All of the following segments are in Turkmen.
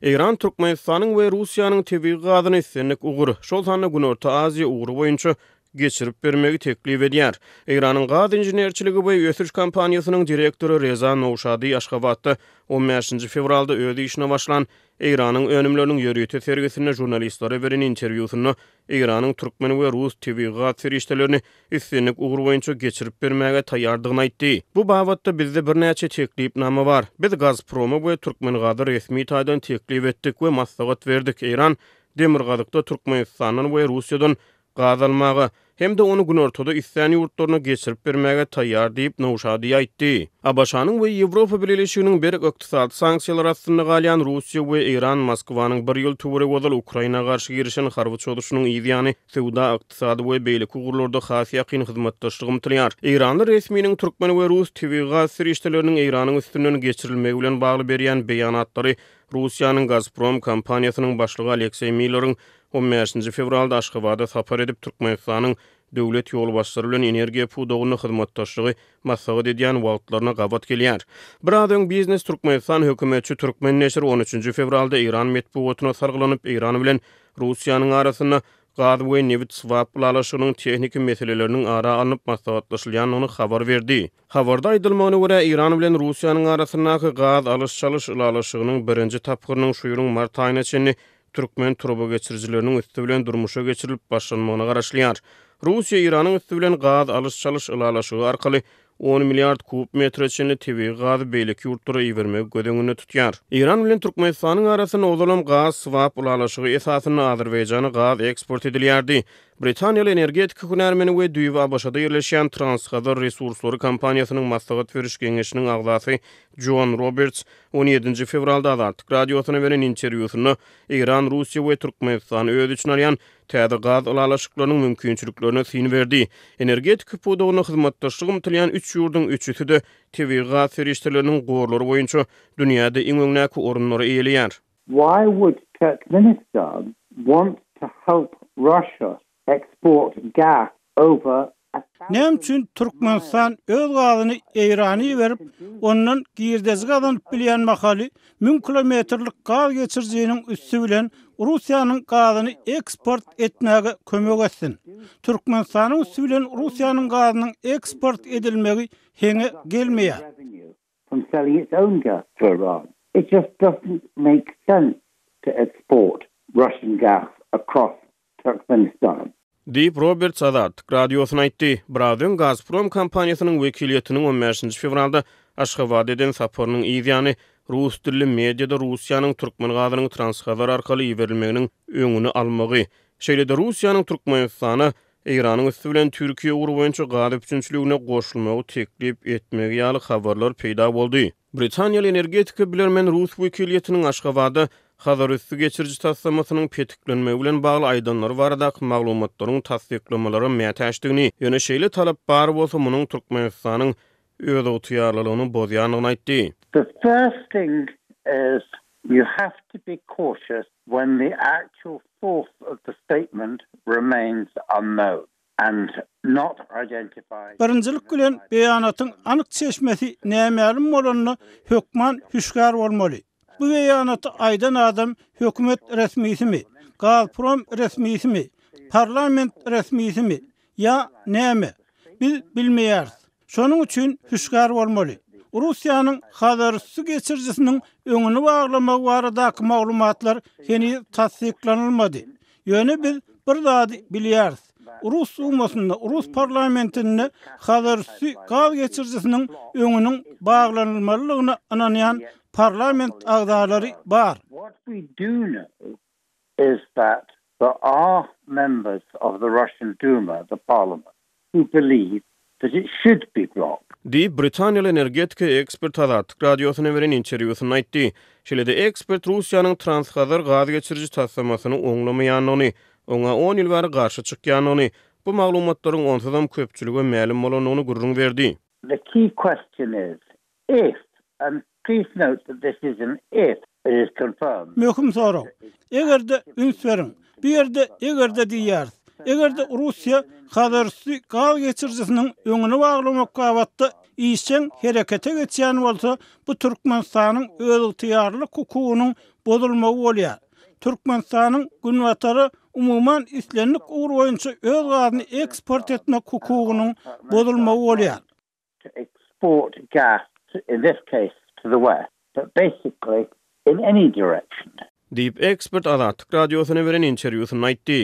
Eýran Türkmenistanyň we Russiýanyň tebigy gazyny islendik ugur, şol sanda Günorta Aziýa ugry boýunça geçirip bermegi teklip edýär. Eýranyň gaz inženerçiligi we ösüş kompaniýasynyň direktory Reza Nowşadi Aşgabatda on bäşinji fewralda öz işine başlan Eýranyň önümleriniň ýörite sergisinde žurnalistlere beren interwýusynda Eýranyň türkmen we rus tebigy gaz serişdelerini islendik ugur boýunça geçirip bermäge taýýardygyny aýtdy. Bu babatda bizde birnäçe teklipnama bar. Biz Gazproma we Türkmengaza resmi taýdan teklip etdik we maslahat berdik, Eýran demirgazykda Türkmenistandan we Russiýadan gaz almaga hem-de ony günortada islän ýurtlaryna geçirip bermäge taýýar diýip, Nowşadi aýtdy. ABŞ-nyň we Ýewropa Bileleşiginiň berk ykdysady sanksiýalary astynda galýan Russiýa we Eýran Moskwanyň bir ýyl töweregi ozal Ukraina garşy girişen harby çozuşynyň yz ýany söwda-ykdysady we beýleki ugurlarda has ýakyn hyzmatdaşlyga ymtylýar. Eýranly resminiň türkmen we rus tebigy gaz serişdeleriniň Eýranyň üstünden geçirilmegi bilen bagly berýän beýanatlary Russiýanyň Gazprom kompaniýasynyň başlygy Alekseý Milleriň On bäşinji fewralda Aşgabada sapar edip, Türkmenistanyň döwlet ýolbaşçylary bilen energiýa pudagynda hyzmatdaşlygy maslahat edýän wagtlaryna gabat gelýär. Biraz öň Biznes Türkmenistan hökümetçi türkmen neşiri on üçünji fewralda eýran metbugatyna salgylanyp, Eýran bilen Russiýanyň arasynda gaz we nebit swap ylalaşygynyň tehniki meseleleriniň ara alnyp maslahatlaşylýandygyny habar berdi. Habarda aýdylmagyna görä, Eýran bilen Russiýanyň arasyndaky gaz alyş-çalyş ylalaşygynyň birinji tapgyrynyň şu ýylyň mart aýyna çenli türkmen turbageçirijileriniň üsti bilen durmuşa geçirilip başlanmagyna garaşylýar. Russiýa Eýranyň üsti bilen gaz alyş-çalyş ylalaşygy arkaly on milliard kub metre çenli tebigy gazy beýleki ýurtlara ibermegi göz öňünde tutýar. Eýran bilen Türkmenistanyň arasynda ozalam gaz swap ylalaşygy esasynda Azerbaýjana gaz eksport edilýärdi. Britaniýaly energetika hünärmeni we düýbi ABŞ-da ýerleşýän Transhazar resurslary kompaniýasynyň maslahat beriş geňeşiniň agzasy Jon Roberts On ýedinji fewralda Azatlyk Radiosyna beren interwýusynda Eýran, Russiýa we Türkmenistany öz içine alýan täze gaz ylalaşyklarynyň mümkinçiliklerine syn berdi. Energetika pudagynda hyzmatdaşlyga ymtylýan üç ýurduň üçüsi-de tebigy gaz serişdeleriniň gorlary boýunça dünýäde iň öňdäki orunlary eýeleýär. Why would Turkmenistan want to help Russia export gas over Näme üçin Türkmenistan öz gazyny Eýrana iberip, ondan girdeji gazanyp bilýän mahaly, müň kilometrlik gaz geçirijiniň üsti bilen Russiýanyň gazyny eksport etmäge kömek etsin? Türkmenistanyň üsti bilen Russiýanyň gazynyň eksport edilmegi heňe gelmeýär. from selling its own gas to Iran. It just doesn't make sense to export Russian gas across Turkmenistan. Diýip, Roberts Azatlyk Radiosyna aýtdy. Biraz öň Gazprom kompaniýasynyň wekiliýetiniň on bäşinji fewralda Aşgabada eden saparynyň yz ýany, rus dilli mediada Russiýanyň türkmen gazynyň Transhazar arkaly iberilmeginiň öňüni almagy, şeýle-de Russiýanyň Türkmenistana Eýranyň üsti bilen Türkiýe ugry boýunça gaz üpjünçiligine goşulmagy teklip etmegi ýaly habarlar peýda boldy. Britaniýaly energetika bilermen rus wekiliýetiniň Aşgabada Hazarüsti geçiriji taslamasynyň petiklenmegi bilen bagly aýdanlary baradaky maglumatlaryň tassyklamalara mätäçdigini, ýöne şeýle talap bar bolsa, munuň Türkmenistanyň özygtyýarlylygyny bozýandygyny aýtdy. The first thing is you have to be cautious when the actual source of the statement remains unknown and not identified. Birinjilik bilen, beýanatyň anyk çeşmesi nämälim bolanda hökman hüşgär bolmaly. Bu beýanaty aýdan adam hökümet resmisimi, Gazprom resmisimi, parlament resmisimi Ýa näme? Biz bilmeýäris. Şonuň üçin hüşgär bolmaly. Russiýanyň Hazarüsti geçirijisiniň öňüni baglamagy baradaky maglumatlar heniz tassyklanylmady. Ýöne biz bir zady bilýäris. Rus Dumasynda, rus parlamentinde Hazarüsti gaz geçirijisiniň öňüniň baglanylmalydygyna ynanýan parlament agzalary bar. Is that there are members of the Russian Duma, the parliament, who believe that it should be blocked. Diýip, britaniýaly energetika eksperti Azatlyk Radiosyna beren interwýusynda aýtdy. Şeýle-de ekspert Russiýanyň Transhazar gaz geçiriji taslamasyny oňlamaýandygyny, oňa on ýyl bäri garşy çykýandygyny, bu maglumatlaryň onsuzam köpçülige mälim bolandygyny gürrüň berdi. The key question is, If, and please note that this is an if, it is confirmed. Möhüm sorag. Eger-de, üns beriň, bu ýerde eger-de diýýäris. Eger-de Russiýa Hazarüsti gaz geçirijisiniň öňüni baglamak babatda işjeň herekete geçýän bolsa, bu Türkmenistanyň özygtyýarlylyk hukugynyň. bozulmagy bolýar. Türkmenistanyň Günbatara umuman islendik ugur boýunça öz gazyny eksport etmek hukugynyň bozulmagy bolýar. to export gas, in this case to the west, but basically in any direction. Diýip, ekspert Azatlyk Radiosyna beren interwýusynda aýtdy.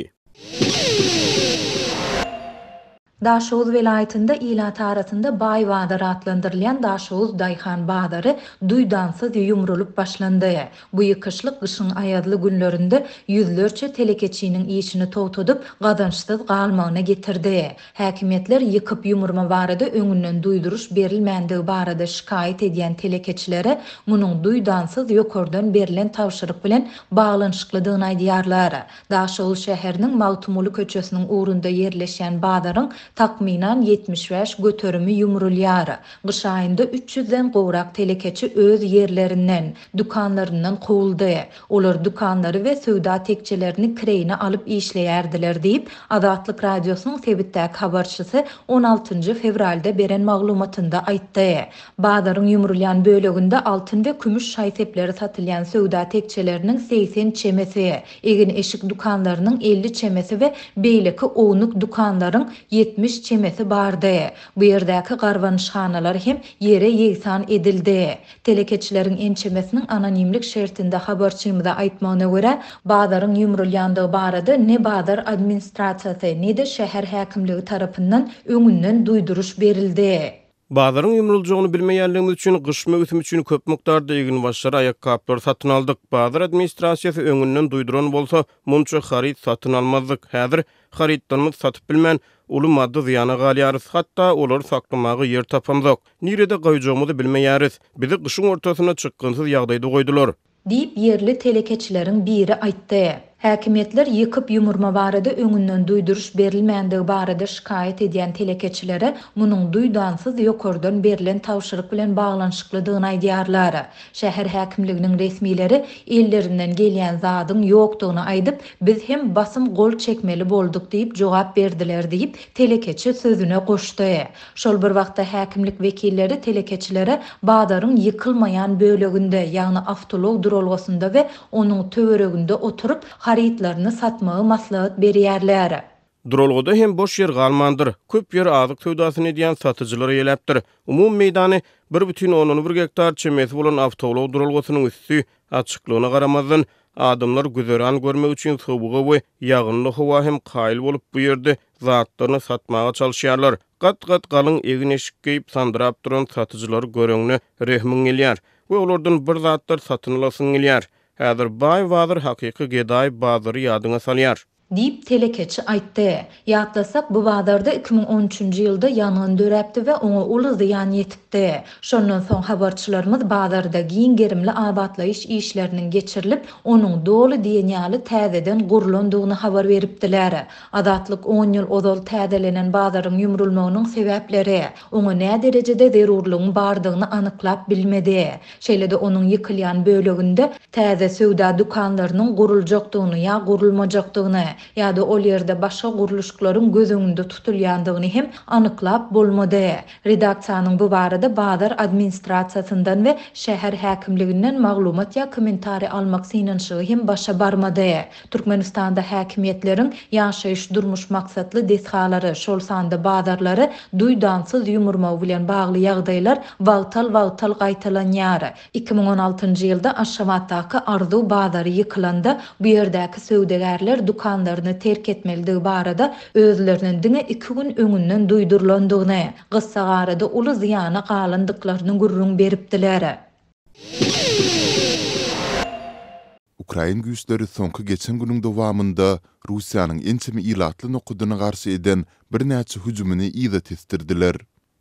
Daşoguz welaýatynda ilat arasynda Baý bazar atlandyrylýan Daşoguz daýhan bazary duýdansyz ýumrulyp başlandy. Bu ýykyşlyk gyşyň aýazly günlerinde ýüzlerçe telekeçiniň işini togtadyp, gazançsyz galmagyna getirdi. Häkimiýetler ýykyp-ýumurma barada öňünden duýduryş berilmändigi barada şikaýat edýän telekeçilere munuň duýdansyz ýokardan berlen tabşyryk bilen baglanyşyklydygyny aýdýarlar. Daşoguz şäheriniň Magtymguly köçesiniň ugrunda ýerleşýän bazaryň takmynan 75 göterimi ýumrulýar. Gyş aýynda üç ýüzden gowrak telekeçi öz ýerlerinden, dükanlaryndan kowuldy. Olar dükanlary we söwda tekjelerini kireýine alyp işleýärdiler diýip, Azatlyk Radiosynyň sebitdäki habarçysy on altynjy fewralda beren maglumatynda aýtdy. Bazaryň ýumrulýan böleginde altyn we kümüş şaý-sepleri satylýan söwda tekjeleriniň 80 çemesi, egin-eşik dükanlarynyň 50 çemesi we beýleki ownuk dükanlaryň 70 çemesi bardy. Bu ýerdäki garbanyşhanalar hem ýere ýegsan edildi. Telekeçileriň ençemesiniň anonimlik şertinde habarçymyza aýtmagyna görä, bazaryň ýumrulýandygy barada ne bazar administrasiýasy, ne-de şäher häkimligi tarapyndan öňünden duýduryş berildi. Bazaryň ýumruljagyny bilmeýänligimiz üçin gyş möwsümi üçin köp mukdarda eginbaşlary, aýakgaplary satyn aldyk. Bazar administrasiýasy öňünden duýduran bolsa, munça haryt satyn almazdyk. Häzir harytlarymyzy satyp bilmän, uly maddy zyýana galýarys. Hatda olary saklamaga ýer tapamzok. Nirede goýjagymyzy bilmeýäris. Bizi gyşyň ortasynda çykgynsyz ýagdaýda goýdular. Diýip, ýerli telekeçileriň biri aýtdy. Häkimiýetler ýykyp-ýumurma barada öňünden duýduryş berilmändigi barada şikaýat edýän telekeçilere munuň duýdansyz ýokardan berlen tabşyryk bilen baglanyşyklydygyny aýdýarlar. Şäher häkimliginiň resmileri ellerinden gelýän zadyň ýokdugyny aýdyp, biz hem basym gol çekmeli bolduk diýip jogap berdiler diýip, telekeçi sözüne goşdy. Şol bir wagtda häkimlik wekilleri telekeçilere bazaryň ýykylmaýan böleginde, ýagny awtoulag duralgasynda we onuň töwereginde oturyp, harytlaryny satmagy maslahat berýärler. Duralgada hem boş ýer galmandyr. Köp ýeri azyk söwdasyny edýän satyjylar eýeläpdir. Umumy meýdany bir bütin ondan bir gektar çemesi bolan awtoulag duralgasynyň üsti açyklygyna garamazdan, adamlar güzeran görmek üçin sowuga we ýagynly howa hem kaýyl bolup bu ýerde zatlaryny satmaga çalyşýarlar. Gat-gat galyň egin-eşik geýip sandyrap duran satyjylary göreňde rehmiň gelýär we olardan bir zatlar satyn alasyň gelýär. Häzir baý bazar hakyky gedaý bazary ýadyňa salýar. Diýip, telekeçi aýtdy. Ýatlasak, bu bazarda 2013-nji ýylda ýangyn döräpdi we oňa uly zyýan ýetipdi. Şondan soň habarçylarymyz bazarda giň gerimli abatlaýyş işleriniň geçirilip, onuň doly diýen ýaly täzeden gurlandygyny habar beripdiler. Azatlyk on ýyl ozal täzelenen bazaryň ýumrulmagynyň sebäpleri, oňa näderejede zerurlygyň bardygyny anyklap bilmedi. Şeýle-de onuň ýykylýan böleginde täze söwda dükanlarynyň guruljakdygyny ýa gurulmajakdygyny, ýa-da ol ýerde başga gurluşyklaryň göz öňünde tutulýandygyny hem anyklap bolmady. Redaksiýanyň bu barada bazar administrasiýasyndan we şäher häkimliginden maglumat ýa kommentariý almak synanyşygy hem başa barmady. Türkmenistanda häkimiýetleriň ýaşaýyş-durmuş maksatly desgalary, şol sanda bazarlary duýdansyz ýumurmagy bilen bagly ýagdaýlar wagtal-wagtal gaýtalanýar. 2016-njy ýylda Aşgabatdaky Arzuw bazary ýykylanda, bu ýerdäki söwdagärler dükanlaryny terk etmelidigi barada özleriniň diňe iki gün öňünden duýdurylandygyny, gyssagarada uly zyýana galandyklaryny gürrüň beripdiler. Ukrain güýçleri soňky geçen günüň dowamynda Russiýanyň ençeme ilatly nokadyna garşy eden birnäçe hüjümini yza tesdirdiler.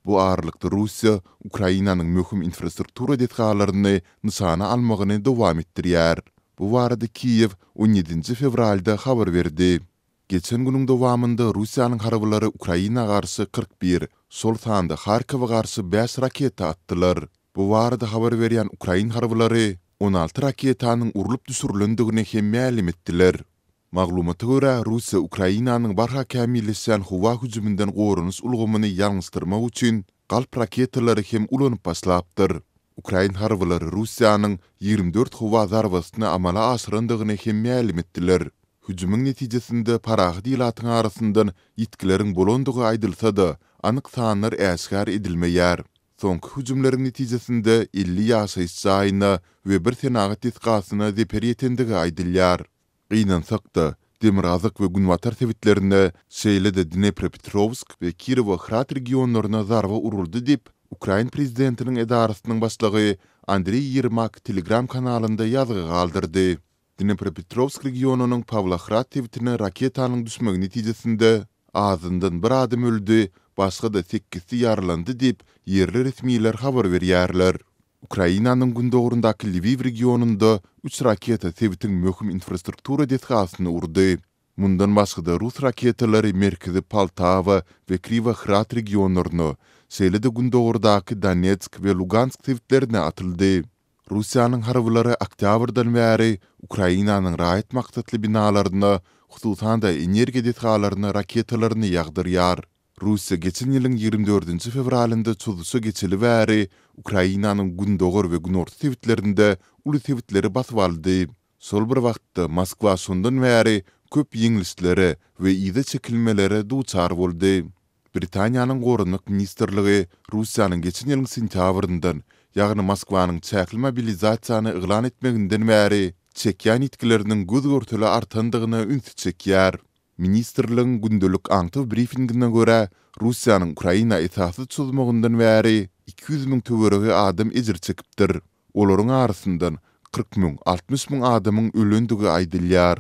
Bu aralykda Russiýa Ukrainanyň möhüm infrastruktura desgalaryny nyşana almagyny dowam etdirýär. Bu barada Kiýew on ýedinji fewralda habar berdi. Geçen günüň dowamynda Russiýanyň harbylary Ukraina garşy 41, şol sanda Harkowa garşy bäş raketa atdylar. Bu barada habar berýän ukrain harbylary 16 raketanyň urlup düşürilendigini hem mälim etdiler. Maglumata görä, Russiýa Ukrainanyň barha kämilleşýän howa hüjüminden goranyş ulgamyny ýalňyşdyrmak üçin galp raketalary hem ulanyp başlapdyr. Ukrain harbylary Russiýanyň 24 howa zarbasyny amala aşyrandygyny hem mälim etdiler. Hüjümiň netijesinde parahat ilatyň arasyndan ýitgileriň bolandygy aýdylsa-da, anyk sanlar äşgär edilmeýär. Soňky hüjümleriň netijesinde 50 ýaşaýyş jaýyna we bir senagat desgasyna zeper ýetendigi aýdylýar. Gynansak-da, demirgazyk we günbatar sebitlerine, şeýle-de Dnepropetrowsk we Kirowohrad regionlaryna zarba uruldy diýip, ukrain prezidentiniň edarasynyň başlygy Andriý Ýermak Telegram kanalynda ýazgy galdyrdy. Dnepropetrowsk regionynyň Pawlohrad sebitine raketanyň düşmegi netijesinde azyndan bir adam öldi, başga-da sekizsi ýaralandy diýip, ýerli resmiler habar berýärler. Ukrainanyň gündogaryndaky Lwiw regionynda üç raketa sebitiň möhüm infrastruktura desgasyny urdy. Mundan başga-da rus raketalary merkezi Poltawa we Kriwohrad regionlaryna, şeýle-de gündogardaky Donetsk we Lugansk sebitlerine atyldy. Russiýanyň harbylary oktýabrdan bäri Ukrainanyň raýat maksatly binalaryna, hususan-da energiýa desgalaryna raketalaryny ýagdyrýar. Russiýa geçen ýylyň 24 fewralynda çozuşa geçeli bäri Ukrainanyň gündogar we günorta sebitlerinde uly sebitleri basyp aldy. Şol bir wagtda, Moskwa şondan bäri köp ýeňlişlere we yza çekilmelere duçar boldy. Britaniýanyň Goranmak ministrligi Russiýanyň geçen ýylyň sentýabryndan, ýagny Moskwanyň çäkli mobilizasiýany yglan etmeginden bäri çekýän ýitgileriniň göz-görtele artandygyna ünsi çekýär. Ministrligiň gündelik aňtaw brifingine görä, Russiýanyň Ukraina esassyz çozmagyndan bäri 200 müň töweregi adam ejir çekipdir. Olaryň arasyndan 40 müň, 60 müň adamyň ölendigi aýdylýar.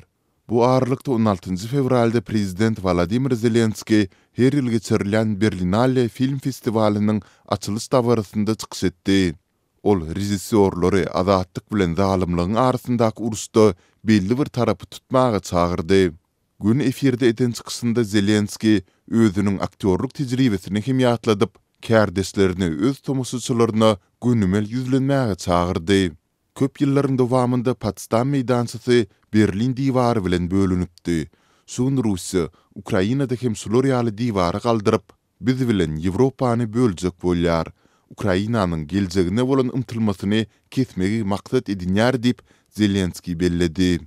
Bu aralykda on altynjy fewralda prezident Wolodymyr Zelenskiý her ýyl geçirilýän Berlinale film festiwalynyň açylyş dabarasynda çykyş etdi. Ol režissýorlary azatlyk bilen zalymlygyň arasyndaky uruşda belli bir tarapy tutmaga çagyrdy. Göni efirde eden çykyşynda Zelenskiý özüniň aktýorlyk tejribesini hem ýatladyp, kärdeşlerini öz tomaşaçylaryna gönümel ýüzlenmäge çagyrdy. Köp ýyllaryň dowamynda Potsdam meýdançasy Berlin diwary bilen bölünipdi. Şu gün Russiýa Ukrainada hem şular ýaly diwary galdyryp, biz bilen Ýewropany böljek bolýar. Ukrainanyň geljegine bolan ymtylmasyny kesmegi maksat edinýär diýip, Zelenskiý belledi.